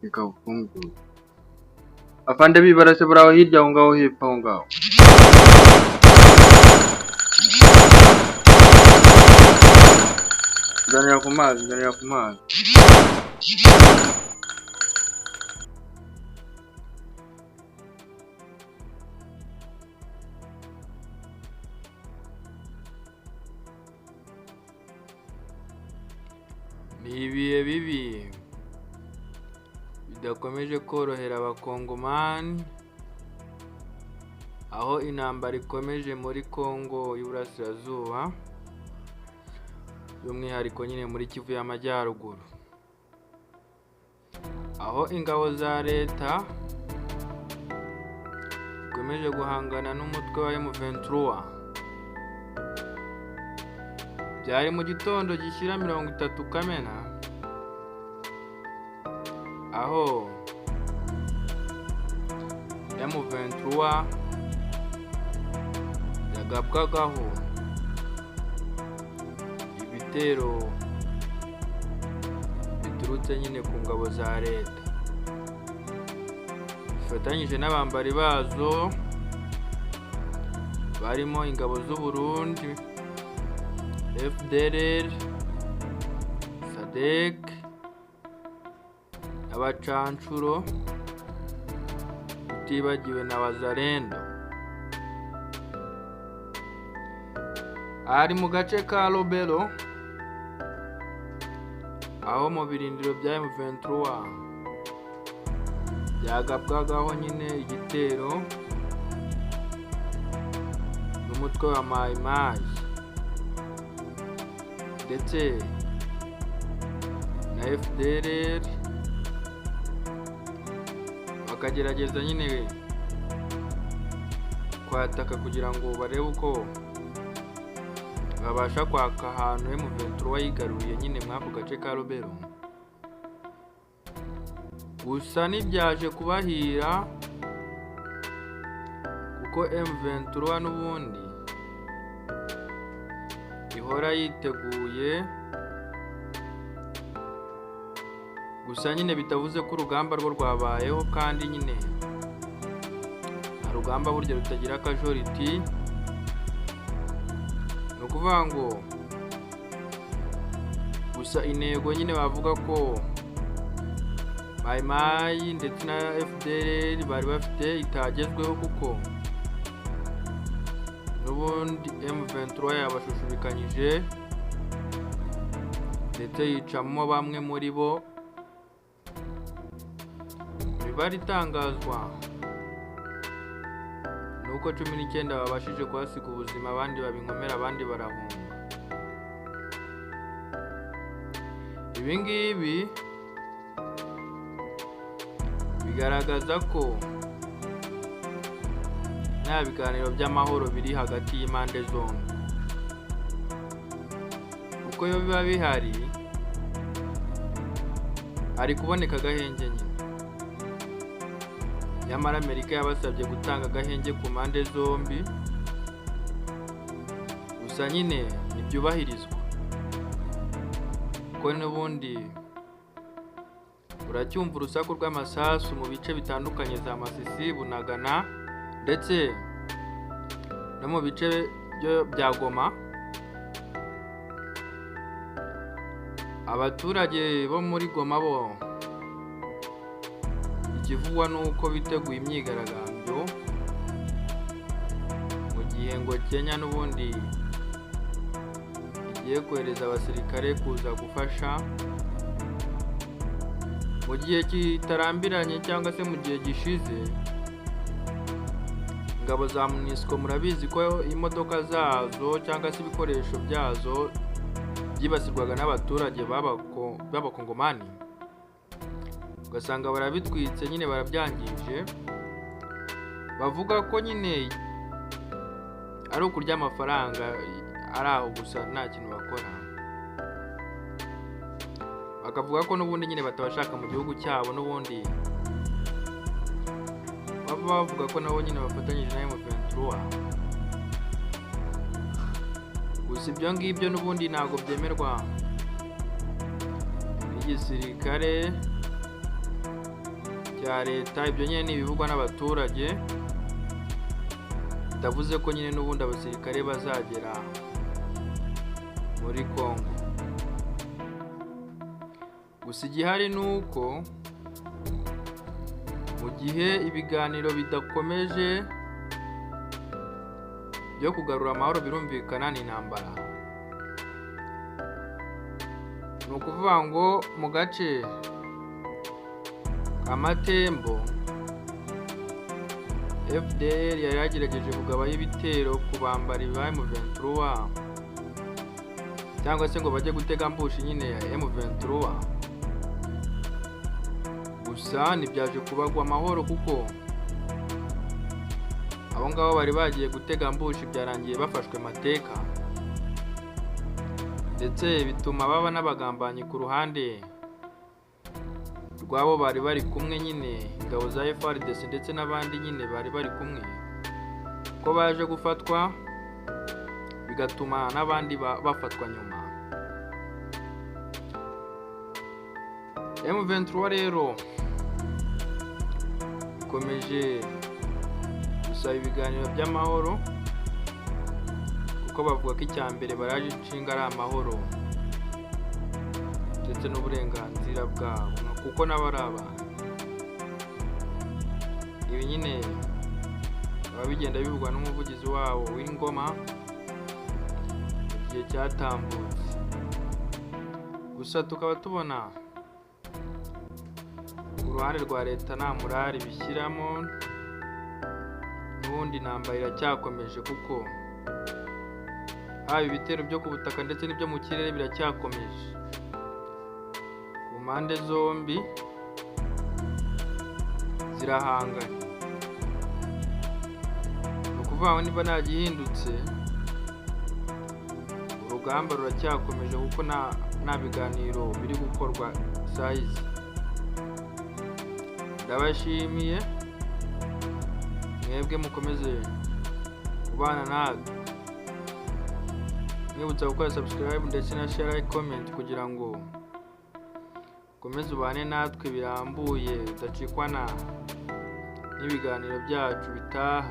Reka ufungure. Afande, bibarase buraho hirya aho ngaho, hepfo aho ngaho. Ganira ku mazi, ganira ku mazi. Ni ibihe bibi bidakomeje korohera Abakongomani, aho intambara ikomeje muri Kongo y'Uburasirazuba, by'umwihariko nyine muri Kivu y'Amajyaruguru, aho ingabo za leta zikomeje guhangana n'umutwe wa M23. Byari mu gitondo gishyira 30 Kamena, aho M23 yagabwagaho ibitero biturutse nyine ku ngabo za leta zifatanyije n'abambari bazo barimo ingabo z'u Burundi, FDLR, SADC, abacanshuro, utibagiwe na Wazalendo. Ari mu gace ka Lobero, aho mu birindiro bya M23 byagabwagaho nyine igitero n'umutwe wa Mai Mai ndetse na FDLR, bakagerageza nyine kwataka kugira ngo barebe uko babasha kwaka ahantu M23 yigaruriye nyine muri ako gace ka Lobero. Gusa ntibyaje kubahira, kuko M23 n'ubundi ihora yiteguye. Gusa nyine bitavuze ko urugamba rwo rwabayeho, kandi nyine nta rugamba burya rutagira akajoriti. Ni ukuvuga ngo gusa intego nyine bavuga ko Mai Mai ndetse na FDLR bari bafite itagezweho, kuko n'ubundi M23 yabashushubikanyije ndetse yicamo bamwe muri bo. Imibare itangazwa ni uko 19 babashije kuhasiga ubuzima, abandi babinkomera, abandi barahunga. Ibi ngibi bigaragaza ko nta biganiro by'amahoro biri hagati y'impande zombi, kuko iyo biba bihari hari kuboneka agahenge nyine. Nyamara Amerika yabasabye gutanga agahenge ku mpande zombi, gusa nyine ntibyubahirizwa, kuko n'ubundi uracyumva urusaku rw'amasasu mu bice bitandukanye za Masisi, Bunagana ndetse no mu bice bya Goma. Abaturage bo muri Goma bo ikivugwa ni uko biteguye imyigaragambyo, mu gihe ngo Kenya n'ubundi igiye kohereza abasirikare kuza gufasha mu gihe kitarambiranye cyangwa se mu gihe gishize. Ingabo za MONUSCO murabizi ko imodoka zazo cyangwa se ibikoresho byazo byibasirwaga n'abaturage b'Abakongomani, ugasanga barabitwitse nyine, barabyangije. Bavuga ko nyine ari ukurya amafaranga ari aho gusa, nta kintu bakora. Bakavuga ko n'ubundi nyine batabashaka mu gihugu cyabo, n'ubundi baba bavuga ko nabo nyine bafatanyije na M23. Gusa ibyo ngibyo n'ubundi ntabwo byemerwa n'igisirikare bya leta. Ibyo nyine ni ibivugwa n'abaturage, bitavuze ko nyine n'ubundi abasirikare bazagera muri Congo. Gusa igihari ni uko mu gihe ibiganiro bidakomeje byo kugarura amahoro, birumvikana ni intambara. Ni ukuvuga ngo mu gace ka Matembo, FDLR yari yagerageje kugabayo ibitero ku bambari ba M23, cyangwa se ngo bajye gutega ambush nyine ya M23. Gusa ntibyaje kubagwa amahoro, kuko abo ngabo bari bagiye gutega ambush byarangiye bafashwe mateka, ndetse bituma baba n'abagambanyi ku ruhande rw'abo bari bari kumwe nyine, ingabo za FARDC ndetse n'abandi nyine bari bari kumwe, ko baje gufatwa, bigatuma n'abandi bafatwa nyuma. M23 rero ikomeje gusaba ibiganiro by'amahoro, kuko bavuga ko icya mbere baraje inshinga ari amahoro ndetse n'uburenganzira bwabo, kuko nabo ari abantu. Ibi nyine bikaba bigenda bivugwa n'umuvugizi wabo w'ingoma mu gihe cyatambutse. Gusa tukaba tubona ku ruhande rwa leta nta murari bishyiramo, n'ubundi intambara iracyakomeje, kuko haba ibitero byo ku butaka ndetse n'ibyo mu kirere biracyakomeje ku mpande zombi zirahanganye. Ni ukuvuga ngo niba nta gihindutse, urugamba ruracyakomeje, kuko nta biganiro biri gukorwa sayizi. Ndabashimiye mwebwe mukomeze kubana natwe, mwibutsa gukora subscribe ndetse na share, like, comment, kugira ngo ukomeze ubane natwe birambuye, udacikwa na n'ibiganiro byacu bitaha.